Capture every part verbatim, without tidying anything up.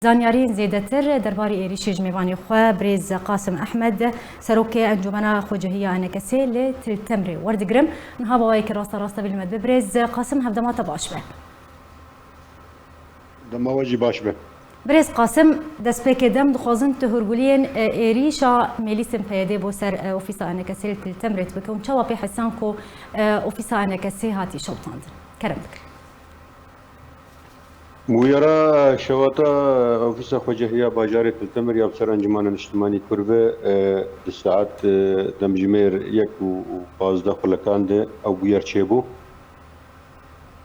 Zanyariyên zêdetir derbarê êrîşê ji mêvanê xwe birêz Qasim Ehmed, Serokê Encûmena Xwecehiya Enekesê li Til Temrê werdigirim. Niha bi awayekî rasta rasta vî li me dibe. Birêz Qasim, hevdema te baş be. Dema we jî baş be. Birêz Qasim, destpêkê dem dixwazin tu hûrguliyên, e, êrîşa mêlîsên P Y D bo ser, e, ofîsa Enekesê li Til Temrê dibike û çawa pê hesiyan ku, e, ofîsa Enekesê hatî şewitandin? Kerem dikim. Bûyera şewata ofîsa xwecehiya bajarê Til Temir ya bi ser Encûmena Niştimanî Kurve, e, di saet, e, demjimêr yek û, û pazdeh xulekan de ew bûyer çêbû.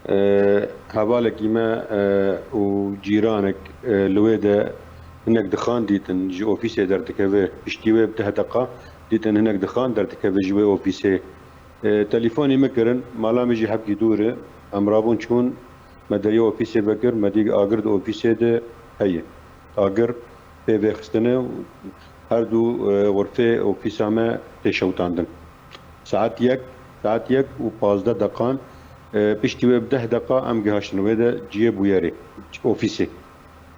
E, hevalekî me, e, û cîranek, e, li wê de hinek dixan dîtin ji ofîsê derdikeve. Piştî wê bi deh deqa dîtin hinek dixan derdikeve ji wê ofîsê. E, telîfonî min kirin, mala min jî hebkî dûr e. Em rabûn çûn, me deriyê ofîsê vekir, me dî agir di ofîsê de heye. Agir pê vêxistine û her du, e, xurfê ofîsa me tê şewitandin. Saet yek, saet yek û pazdeh deqan, e, piştî wê bi deh deqa em gihaştin wê de cihê bûyerê, ofîsê.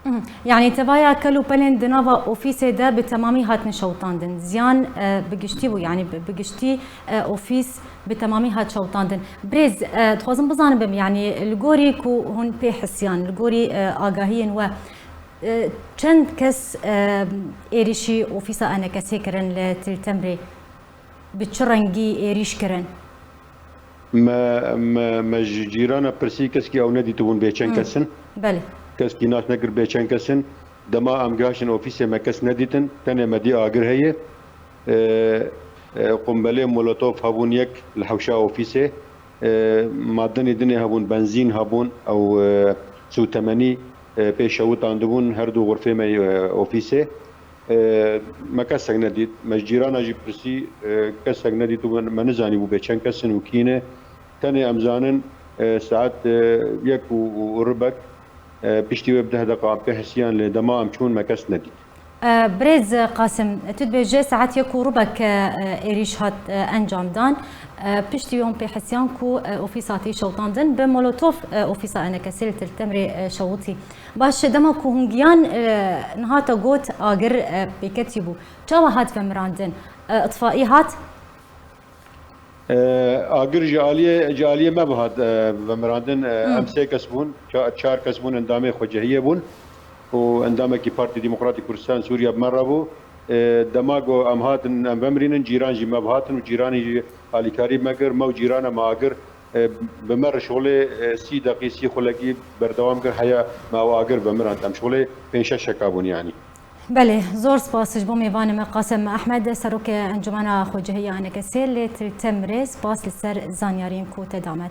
Mhm. Yanî tevaya kel û pelên di nava ofîsê de bi temamî hatin şewitandin. Ziyan, e, bi giştî bû, yanî bi, bi giştî, e, ofîs bi temamî hat şewitandin. Birêz, e, dixwazim bizanibim, yanî li gorî ku hûn pê hisiyan, li gorî, e, agahiyên we, e, çend kes, e, êrîşî ofîsa Enekesê kirin li Til Temrê? Bi çi rengî êrîş kirin? Me, me, me ji cîrana pirsî, keskî ew nedîtibûn bê çend Hmm. kes in. Belê. Keskî nas nekir bê çend kes in. Dema em gihaştin ofîsê me kes nedîtin. Tenê me dî agir heye. E, e, qumbelê molotof hebûn yek li hewşa ofîsê. E, madenê dinê hebûn, benzîn hebûn, ew, e, sûtemenî, e, pê şewitandibûn her du xurfê me, e, ofîsê. E, me kesek nedît. Me ji cîrana jî pirsî, e, kesek nedît û me, me nizanîbû bê çend kes in û kî ne. Tenê em zanin, e, saet, e, yek û, û ribek, e, piştî wê bi deh deqa em pê hesiyan lê dema em çûn me kes nedît. E, Birêz Qasim, tu dibêje saet yek û ribek, e, êrîş hat, e, encamdan. E, piştî wê hûn pê hesiyan ku, e, ofîs hatî şewitandin, bi molotof, e, ofîsa Enekesê li Til Temrê, e, şewitî. Baş, dema ku hûn giyan, e, niha te got agir, e, pêketî bû. Çawa hat vemirandin? E, itfaî hat? E, agir ji aliyê, ji aliyê me ve hat, e, vemirandin. E, Hmm. Em sê kes bûn, ça-, çar kes bûn, endamê xwecehiyê bûn û endamekî Partî Demokratîk Kurdistan Sûriye bi me re bû. E, dema ku em hatin, em vemirînin, cîran jî me ve hatin û cîranî jî alîkarî me kir, me û cîrana me agir, e, bi me re şolê, e, sî deqî, sî xulekî berdewam kir, heya me ew agir vemirand. Em şolê pênc şeş şeka bûn yanî. Belê, zor spas ji bo mêvanê me Qasim Ehmed, Serokê Encûmena Xwecehiya Enekesê li Til Temrê. Spas li ser zanyariyên ku te da me.